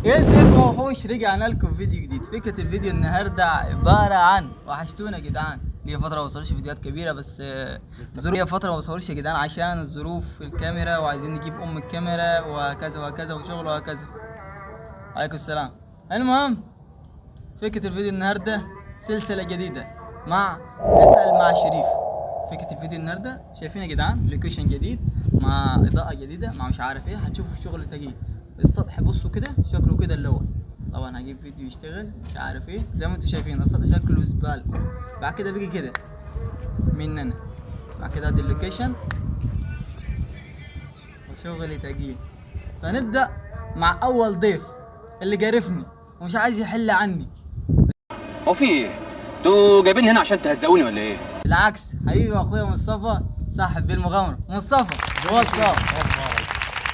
ازيكم وحوش، رجعنا لكم فيديو جديد. فكرة الفيديو النهارده عبارة عن وحشتونا يا جدعان. ليا فترة ما بصورش فيديوهات كبيرة، بس ظروف. ليا فترة ما بصورش يا جدعان عشان الظروف في الكاميرا، وعايزين نجيب ام الكاميرا وهكذا وهكذا وشغل وهكذا. عليكم السلام. المهم فكرة الفيديو النهارده سلسلة جديدة مع اسأل مع شريف. فكرة الفيديو النهارده شايفين يا جدعان location جديد مع إضاءة جديدة مع مش عارف ايه، هتشوفوا شغل تقيل. السطح بصوا كده شكله كده الاول، طبعا هجيب فيديو يشتغل مش عارف ايه، زي ما انتم شايفين السطح شكله زبالة. بعد كده بيجي كده مننا، بعد كده ادي ال location وشغل تقيل. فنبدأ مع أول ضيف اللي جارفني ومش عايز يحل عني. هو في ايه؟ انتوا جايبيني هنا عشان تهزقوني ولا ايه؟ بالعكس حبيبي اخويا مصطفى صاحب بالمغامره. مصطفى واتساب.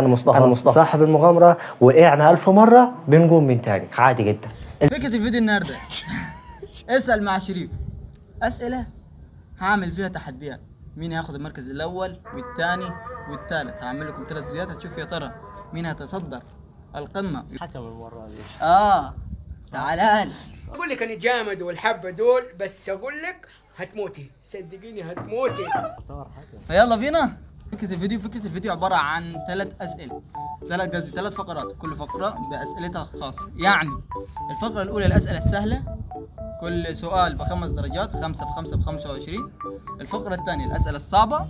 انا مصطفى، انا مصطفى صاحب المغامره. وقعنا 1000 مرة بنقوم من تاني عادي جدا. فكرة الفيديو النهارده اسال مع شريف، اسئلة هعمل فيها تحديات، مين هياخد المركز الاول والثاني والثالث. هعمل لكم ثلاث فيديوهات هتشوف يا ترى مين هيتصدر القمه. حكم المرة دي. تعال لي. اقول لك انا جامد والحبه دول، بس اقول لك هتموتي، صدقيني هتموتي. فيلا بينا. فكرة الفيديو عبارة عن ثلاث أسئلة، ثلاث قصدي ثلاث فقرات، كل فقرة بأسئلتها الخاصة. يعني الفقرة الأولى الأسئلة السهلة، كل سؤال بخمس درجات، خمسة في خمسة ب25. الفقرة الثانية الأسئلة الصعبة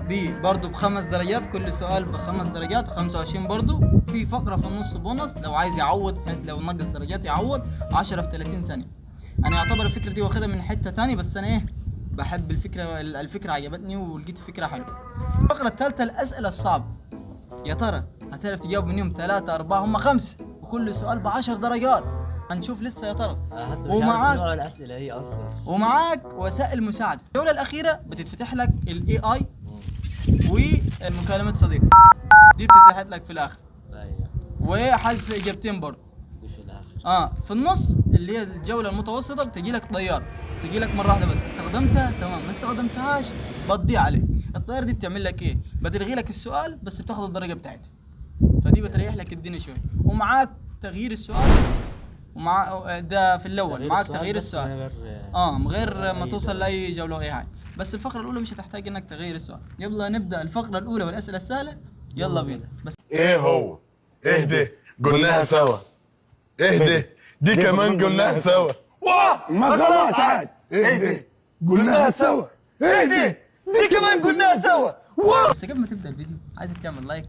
دي برضو بخمس درجات، كل سؤال بخمس درجات و25 برضو. في فقرة في النص بونص لو عايز يعوض، بحيث لو نقص درجات يعوض 10 في 30 ثانية. أنا يعتبر الفكرة دي واخدها من حتة تاني، بس أنا إيه بحب الفكرة، الفكرة عجبتني ولقيت فكرة حلوة. الفقرة الثالثة الأسئلة الصعبة، يا ترى هتعرف تجاوب منهم ثلاثة أربعة، هم خمسة، وكل سؤال بعشر درجات. هنشوف لسه يا ترى. حتى مش ومعاك عارف نوع الاسئلة هي اصلا. ومعاك وسائل مساعدة. الجولة الأخيرة بتتفتح لك ال AI ومكالمة صديق، دي بتتفتح لك في الآخر. ايوه. وحذف إجابتين برضه. دي في الاخر. في النص اللي هي الجولة المتوسطة بتجي لك طيارة، تجي لك مرة واحدة بس، استخدمتها تمام، ما استخدمتهاش بتضيع عليك. الطيارة دي بتعمل لك ايه؟ بتلغي لك السؤال بس بتاخد الدرجة بتاعتها، فدي بتريح لك الدنيا شوية. ومعاك تغيير السؤال، ومع ده في الاول معاك تغيير بس السؤال من غير من غير ما أي توصل درجة. لاي جولة ولا اي حاجة. بس الفقرة الاولى مش هتحتاج انك تغير السؤال. يلا نبدا الفقرة الاولى والاسئلة السهلة. يلا بينا بس. ايه هو؟ اهدي قلناها سوا، اهدي دي كمان قلناها سوا. واه ما خلاص عاد، اهدي قلناها سوا، اهدي دي كمان قلناها سوا. واه بس قبل ما تبدا الفيديو عايزك تعمل like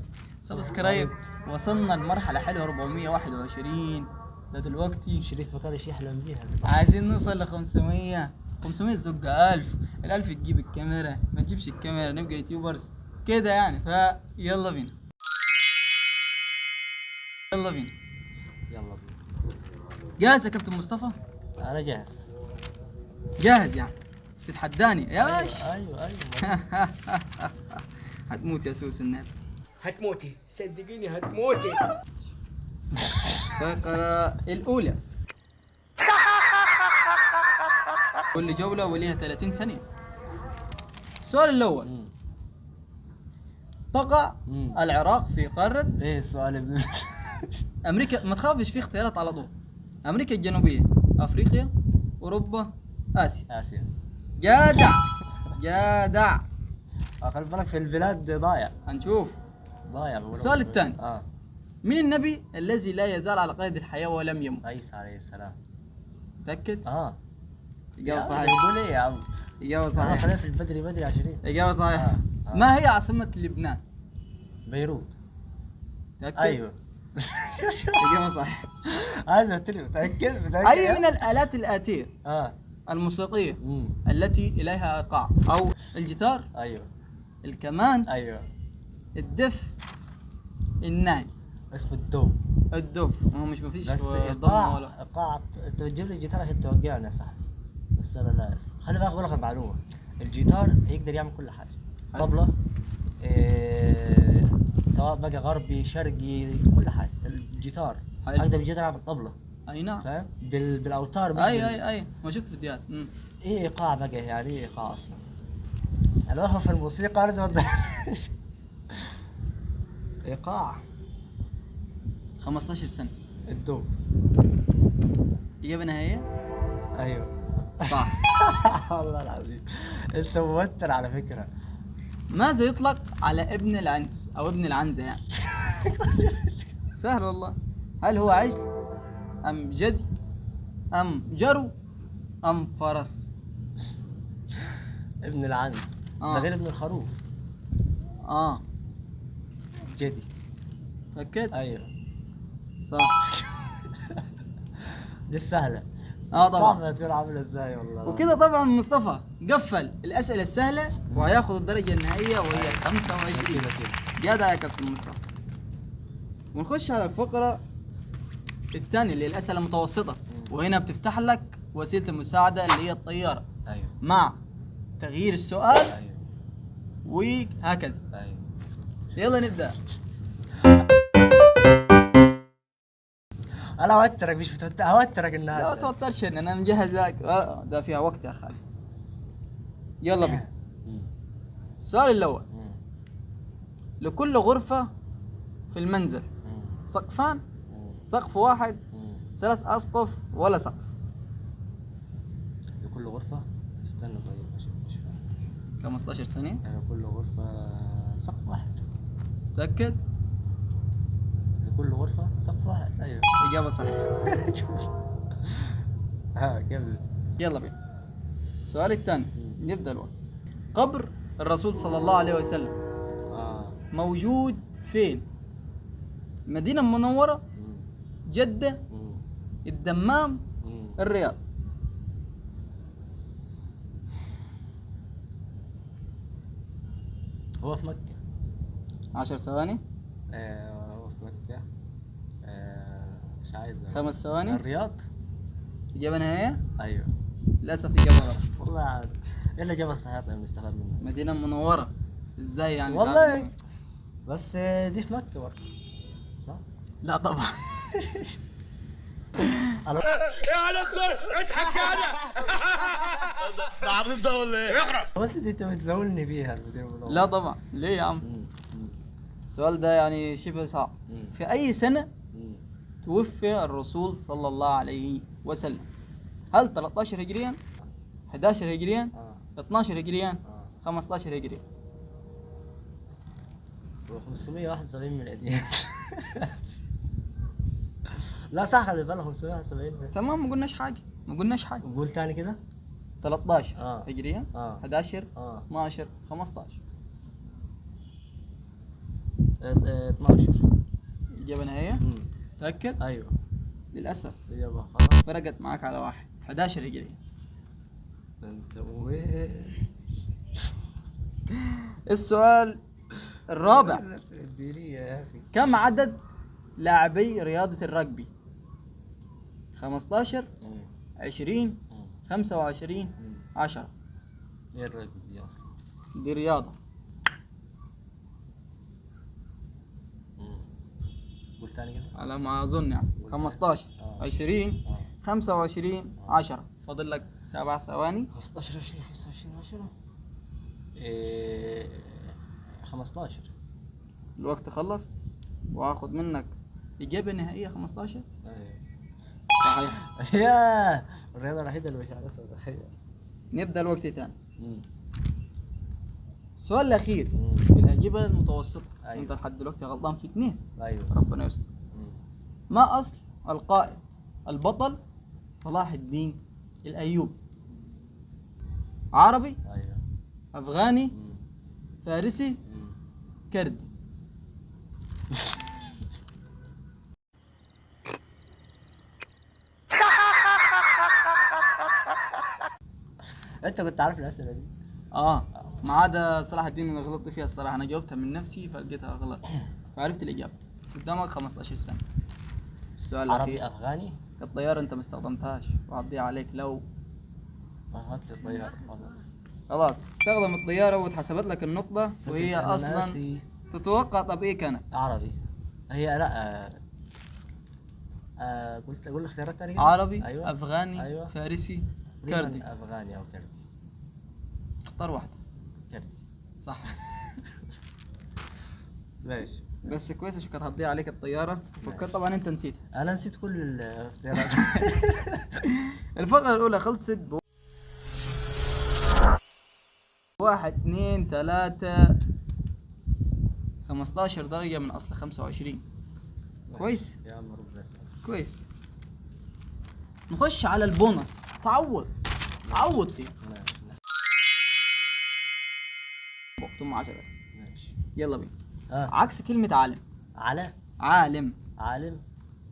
subscribe. وصلنا لمرحلة حلوة 421 ده دلوقتي. شريف ما كانش يحلم بيها. عايزين نوصل ل 500، 500 زق 1000، ال1000 تجيب الكاميرا، ما تجيبش الكاميرا نبقى YouTubers كده يعني. فيلا بينا يلا بينا. يلا بينا. جاهز يا كابتن مصطفى؟ انا جاهز. جاهز يعني تتحداني يا باش؟ ايوه ايوه. هتموت يا سوس النبي. هتموتي، صدقيني هتموتي. الفقرة الأولى، كل جولة وليها 30 ثانية. السؤال الأول، تقع العراق في قارة ايه السؤال ابن أمريكا، ما تخافش في اختيارات على طول. أمريكا الجنوبية، أفريقيا، أوروبا، آسيا. اسيا. جدع جدع. خلي بالك في البلاد ضايع. هنشوف. ضايع بقول. السؤال الثاني. من النبي الذي لا يزال على قيد الحياة ولم يمت؟ عيسى عليه السلام. متأكد؟ اه. إجابة صحيحة. بقول ايه يا عم؟ إجابة انا صحيحة. خلينا في البدري بدري عشان إجابة صحيحة. آه. ما هي عاصمة لبنان؟ بيروت. متأكد؟ ايوه. إجابة صحيحة. عايز قلت لي متاكد متاكد. أي من الآلات الآتية الموسيقية التي إليها إيقاع؟ أو الجيتار، ايوه. الكمان، ايوه. الدف، الناي. اسمه الدوف. الدف ما هو مش مفيش بس ضم ايقاع ولا ايقاع. انت بتجيب لي الجيتار عشان توقعني يا صاحبي، بس انا لا اسف. خلي بالك اقول لك معلومة، الجيتار يقدر يعمل كل حاجة. حلو. طبله إيه، سواء بقى غربي شرقي كل حاجة. الجيتار حلو. اقدر بالجيتار اعمل طبله. اي نعم. فاهم؟ بالاوتار مش اي اي اي ما شفت فيديوهات. ايه ايقاع بقى؟ يعني ايه ايقاع اصلا؟ انا بفهم في الموسيقى انا ايقاع. 15 سنة. الدب. اجابه نهائية؟ ايوه. صح. والله العظيم انت موتر على فكرة. ماذا يطلق على ابن العنز او ابن العنزة يعني؟ سهل والله. هل هو عجل ام جدي ام جرو ام فرس؟ ابن العنز. ده غير ابن الخروف. جدي. تأكد؟ ايوه صح. دي السهلة. طبعا صعبة تكون عامله ازاي والله. وكده طبعا مصطفى قفل الاسئلة السهلة وهياخد الدرجة النهائية وهي 25. كده كده جدع يا كابتن مصطفى. ونخش على الفقرة الثانية اللي هي الاسئلة المتوسطة، وهنا بتفتح لك وسيلة المساعدة اللي هي الطيارة. ايوه. مع تغيير السؤال. ايوه. وهكذا. ايوه. يلا نبدا. انا اوترك، مش بتوتر، اوترك النهارده. لا توترش، انا مجهز لك. ده فيها وقت يا خالد. يلا بينا. السؤال الاول. لكل غرفة في المنزل سقفان، سقف واحد، ثلاث اسقف، ولا سقف؟ لكل غرفة؟ استنى طيب عشان مش فاهم. 15 ثانية. يعني كل غرفة سقف واحد. تأكد؟ لكل غرفة سقف واحد. ايوه. إجابة صحيحة. ها كمل. يلا بينا. السؤال الثاني. نبدأ الوقت. قبر الرسول صلى الله عليه وسلم موجود فين؟ المدينة المنورة، جدة، الدمام، الرياض. هو في مكة. 10 ثواني. هو في مكة. مش عايز. 5 ثواني. الرياض. إجابة نهائية؟ أيوه. للأسف إجابة غلط. والله عارف. إيه الإجابة الصحيحة؟ طيب نستفاد منها. مدينة منورة. إزاي يعني؟ والله بس دي في مكة برضه صح؟ لا طبعا. يا نصر اضحك يا انا. ده عبيط ده ولا ايه؟ اخرس. بس انت بتزولني بيها المدينة المنورة. لا طبعا، ليه يا عم؟ السؤال ده يعني شبه صعب. في أي سنة توفي الرسول صلى الله عليه وسلم؟ هل 13 هجريا، 11 هجريا، 12 هجريا، 15 هجريا؟ 571 ميلاديا. لا صح، خلي بالك 571. تمام، ما قلناش حاجة، ما قلناش حاجة. قول ثاني كده. 13 هجريا، 11، 12، 15. 12. إجابة نهائية؟ متأكد؟ أيوه. للأسف إجابة خلاص. فرقت معاك على واحد. 11 هجريا. أنت وين؟ السؤال الرابع. يا أخي. كم عدد لاعبي رياضة الرجبي؟ 15، 20، 25، 10. ايه الرجبي دي اصلا؟ دي رياضة. قول تاني كده. على ما اظن يعني 15، 20، 25، 10. فاضل لك 7 ثواني. 15 20 25 10. إيه 15. الوقت خلص وهاخد منك إجابة نهائية 15. ايوه صحيح. يا الرياضة الوحيدة اللي مش عارفها، تخيل. نبدأ الوقت تاني. السؤال الأخير في الأجوبة المتوسطة. أيوة. أنت لحد دلوقتي غلطان في 2. أيوه. ربنا يستر. ما أصل القائد البطل صلاح الدين الأيوبي؟ عربي؟ أيوه. أفغاني؟ فارسي؟ كردي؟ انت كنت عارف الاسئلة دي؟ ما عدا صلاح الدين اللي غلطت فيها الصراحة، انا جاوبتها من نفسي فلقيتها غلط فعرفت الاجابة. قدامك 15 سنة. السؤال عربي الاخير. افغاني؟ الطيارة انت ما استخدمتهاش وهتضيع عليك لو هات لي الطيارة خلاص. خلاص استخدم الطيارة واتحسبت لك النقطة، وهي اصلا تتوقع. طب ايه كانت؟ عربي هي. لا قلت اقول اختيارات ثانية. عربي، أيوة. افغاني، أيوة. فارسي، كردي. افغاني او كردي. اختار واحدة. كردي. صح. ماشي. بس كويس عشان كانت هتضيع عليك الطيارة. فكرت طبعا انت نسيتها. انا نسيت كل الاختيارات. الفقرة الأولى خلصت ب 1 2 3 15 درجة من أصل 25. كويس. يا عم ربنا يسعدك. كويس. نخش على البونص، تعوض تعوض فيه. ماشي. وقتهم 10 أسئلة. ماشي. يلا بينا. آه. عكس كلمة عالم. على عالم. عالم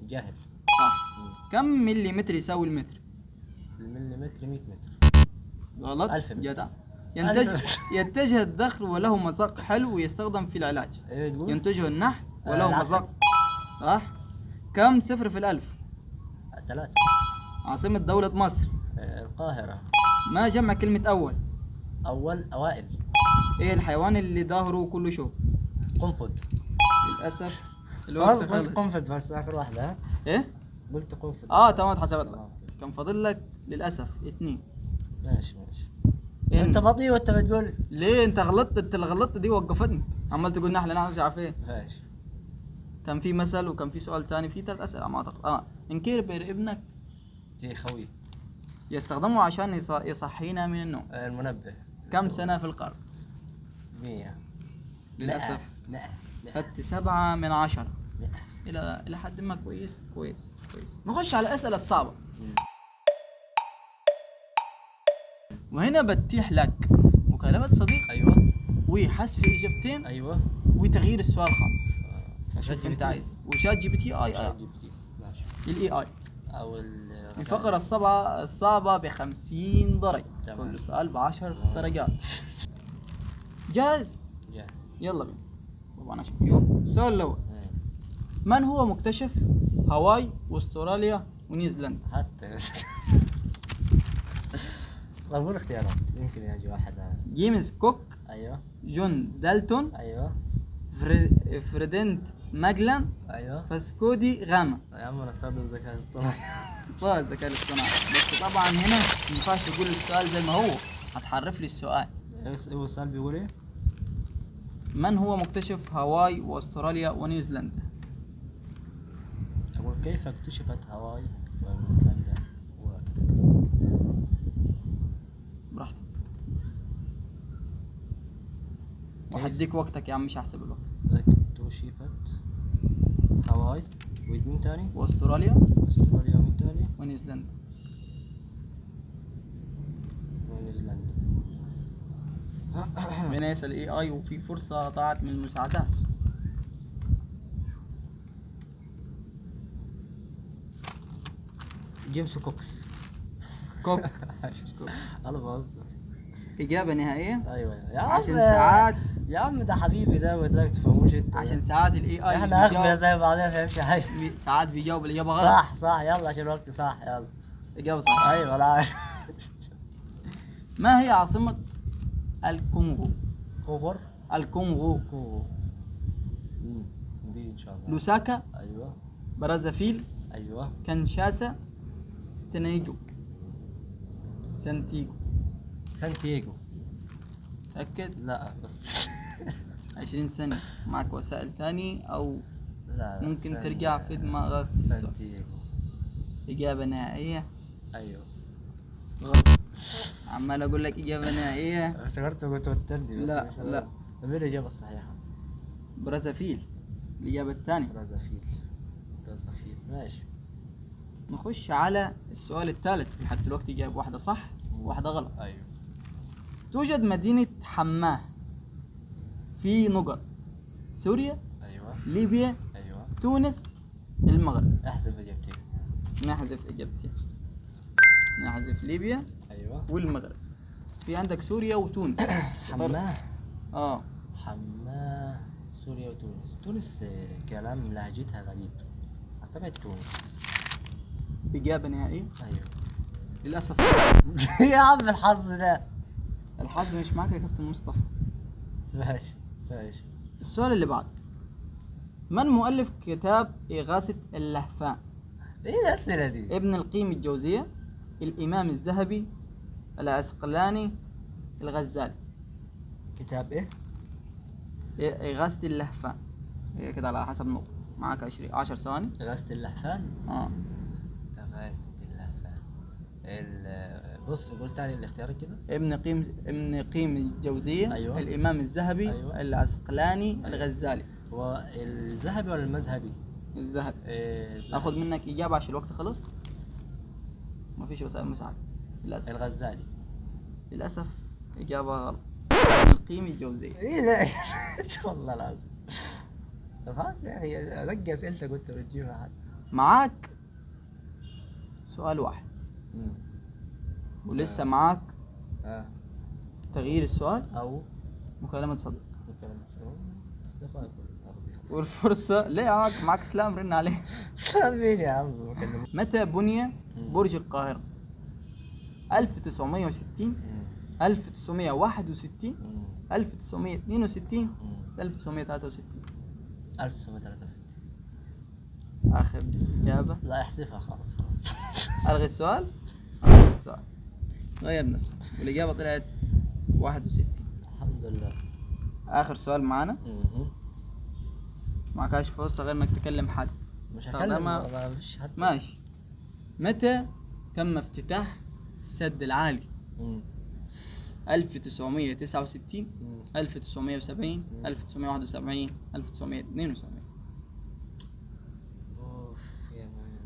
جاهل. صح. كم مليمتر يساوي المتر؟ المليمتر 100 متر. غلط. 1000 متر. جدع. ينتج 1000. يتجه الدخل وله مذاق حلو ويستخدم في العلاج. ايه تقول؟ ينتجه النحل وله العسل. مذاق. صح. كم صفر في الألف؟ 3. عاصمة دولة مصر. القاهرة. ما جمع كلمة أول؟ أول أوائل. إيه الحيوان اللي ظهره كله شوك؟ قنفذ. للأسف الوقت بس خلص. قنفذ بس آخر واحدة. ها؟ إيه؟ قلت قنفذ. تمام، اتحسبت لك. تمام. كان فاضل لك للأسف 2. ماشي ماشي. إن. انت بطيء وانت بتقول. ليه انت غلطت؟ انت اللي غلطت دي وقفتني، عمال تقول نحله نحله مش عارف ايه. ماشي. كان في مثل وكان في سؤال تاني، في 3 اسئلة على ما اعتقد. ان كبر ابنك في خوي. يستخدمه عشان يصحينا من النوم. المنبه. كم سنة في القرن؟ 100. للاسف 100. خدت 7 من 10. 100. الى حد ما كويس كويس كويس. نخش على الاسئلة الصعبة. وهنا بتيح لك مكالمة صديق. ايوه. وحذف اجابتين. ايوه. وتغيير السؤال خالص. فشوف شات انت GPT. عايز. وشات جي بي تي اي شات اي. جي بي تي. ماشي. ال AI. او الفقرة الصعبة ب 50 درجة. تمام. كل سؤال ب 10 درجات. جاهز؟ جاهز. يلا بينا. طبعا عشان في وقت. السؤال الأول. من هو مكتشف هاواي واستراليا ونيوزيلندا؟ حتى طب قول اختيارات يمكن يجي واحد. جيمس كوك. ايوه. جون دالتون. ايوه. فرديناند ماجلان. ايوه. فاسكو دي غاما. يا عم انا استخدم ذكاء اصطناعي. طبعا الذكاء الاصطناعي، بس طبعا هنا ما ينفعش تقول السؤال زي ما هو، هتحرف لي السؤال. هو السؤال بيقول ايه؟ من هو مكتشف هاواي واستراليا ونيوزيلندا؟ اقول كيف اكتشفت هاواي ونيوزيلندا وكذا كذا. براحتك. وهديك وقتك يا عم، مش هحسب الوقت. اكتشفت هاواي ومين تاني؟ واستراليا. استراليا ومين تاني؟ ونيوزيلندا. ونيوزيلندا. هنا يسأل AI وفي فرصة ضاعت من المساعدات. جيمس كوكس. كوك. انا بهزر. إجابة نهائية؟ ايوه يا عم. عشان ساعات يا عم ده حبيبي ده ما تفهموش انت. عشان ساعات ال AI احنا اغبياء زي بعضنا ما فاهمش حاجة. ساعات بيجاوب الاجابة غلط. صح صح، يلا عشان الوقت. صح يلا. اجابه صح. ايوه انا عارف. ما هي عاصمة الكونغو؟ كونغر. الكونغو. كونغو. دي ان شاء الله. لوساكا. ايوه. برازافيل. ايوه. كنشاسا. ستنيجو. سانتيجو. سانتياغو. تأكد؟ لا بس 20 سنة معك وسائل تاني أو لا ممكن ترجع في دماغك في السؤال. سانتياغو. إجابة نهائية. ايوه. غلط. عمال أقول لك إجابة نهائية. افتكرت كنت توترني بس. لا لا. طب ايه الإجابة الصحيحة؟ برازافيل الإجابة الثانية. برازافيل. برازافيل ماشي. نخش على السؤال الثالث. لحد دلوقتي جايب واحدة صح وواحدة غلط. ايوه. توجد مدينة حماه في نقط سوريا. ايوه. ليبيا. ايوه. تونس. المغرب. احذف اجابتين. نحذف اجابتين. نحذف ليبيا. ايوه. والمغرب. في عندك سوريا وتونس. حماه. حماه سوريا وتونس. تونس كلام لهجتها غريب. اعتقد تونس. اجابه نهائية. ايوه. للاسف. يا عم الحظ ده. الحظ مش معاك يا كابتن مصطفى. ماشي ماشي. السؤال اللي بعده. من مؤلف كتاب إغاثة اللهفان؟ ايه الأسئلة دي؟ ابن القيم الجوزية، الإمام الذهبي، العسقلاني، الغزالي. كتاب ايه؟ إغاثة اللهفان. هي كده على حسب نقطة. معاك 10 ثواني. إغاثة اللهفان. اه إغاثة اللهفان. بص قول تاني الاختيارات كده. ابن قيم الجوزية. أيوة. الإمام الذهبي. أيوة. العسقلاني. أيوة. الغزالي. هو الذهبي ولا المذهبي؟ الذهبي. إيه. اخد منك إجابة عشان الوقت خلص. مفيش وسائل مساعدة للأسف. الغزالي. للأسف إجابة غلط. ابن قيم الجوزية. ايه لا والله العظيم. طب هات يا اخي، رجع اسئلتك وانت بتجيبها حتى. معاك سؤال واحد ولسه معاك تغيير السؤال او مكالمة صديق. مكالمة اصدقاء. والفرصة ليه معاك اسلام، رن عليه. اسلام مين يا عم؟ متى بني برج القاهرة؟ 1960، 1961، 1962، 1963. 1963. آخر إجابة. لا احسبها خلاص خلاص. ألغي السؤال. ألغي السؤال. غيرنا السؤال والإجابة طلعت 61. الحمد لله. آخر سؤال معانا. معكاش فرصة غير إنك تكلم حد. مش هكلم، ما فيش حد. ماشي. متى تم افتتاح السد العالي؟ 1969، 1970، 1971، 1972. اوف يا مان.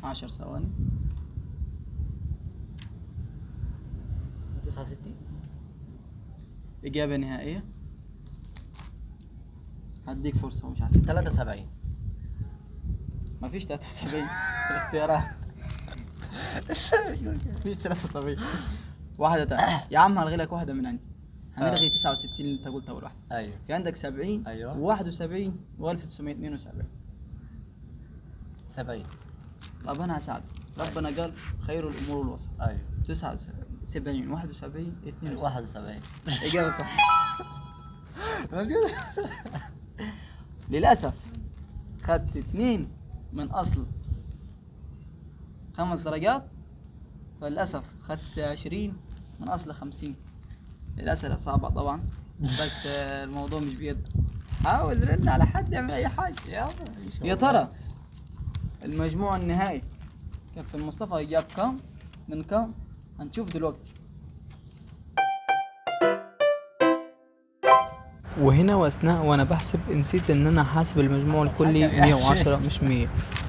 10 ثواني. 69. إجابة نهائية. هديك فرصة ومش هحسب. 73. مفيش 73 في الاختيارات. مفيش 73. واحدة تانية يا عم، هلغي لك واحدة من عندي. هنلغي 69 اللي انت قلتها أول واحدة. ايوه. في عندك 70. ايوه. و71 و1972. 70. طب أنا هساعدك. ربنا قال خير الأمور الوسط. ايوه. 79، 71، 72. 71. إجابة صح. للأسف خدت 2 من أصل 5 درجات، فللأسف خدت 20 من أصل 50. الأسئلة صعبة طبعا، بس الموضوع مش بيد. حاول رن على حد يعمل أي حاجة. يا ترى المجموع النهائي كابتن مصطفى جاب كام من كام؟ هنشوف دلوقتي. وهنا واثناء وانا بحسب نسيت ان انا حاسب المجموع الكلي 110 مش 100،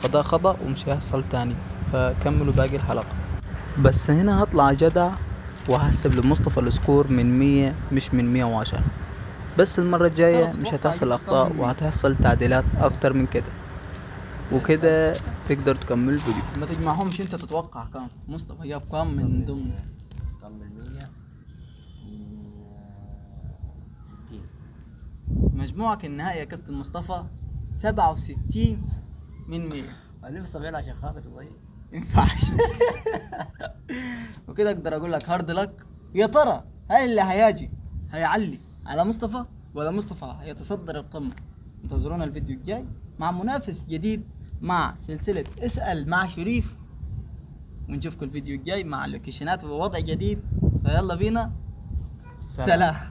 فده خطأ ومش هيحصل تاني، فكملوا باقي الحلقة. بس هنا هطلع جدع وهحسب لمصطفى ال score من 100 مش من 110. بس المرة الجاية مش هتحصل اخطاء وهتحصل تعديلات اكتر من كده، وكده تقدر تكمل الفيديو. ما تجمعهمش انت تتوقع كام مصطفى جاب كام من ضمن كم من 100؟ 60. مجموعك النهائي يا كابتن مصطفى 67 من 100. ألف 70 عشان خاطر طيب ينفعش. وكده اقدر اقول لك hard luck. يا ترى هل اللي هيجي هيعلي على مصطفى ولا مصطفى هيتصدر القمة؟ انتظرونا الفيديو الجاي مع منافس جديد مع سلسلة اسأل مع شريف، ونشوفكم الفيديو الجاي مع لوكيشنات ووضع جديد. فيلا بينا، سلام.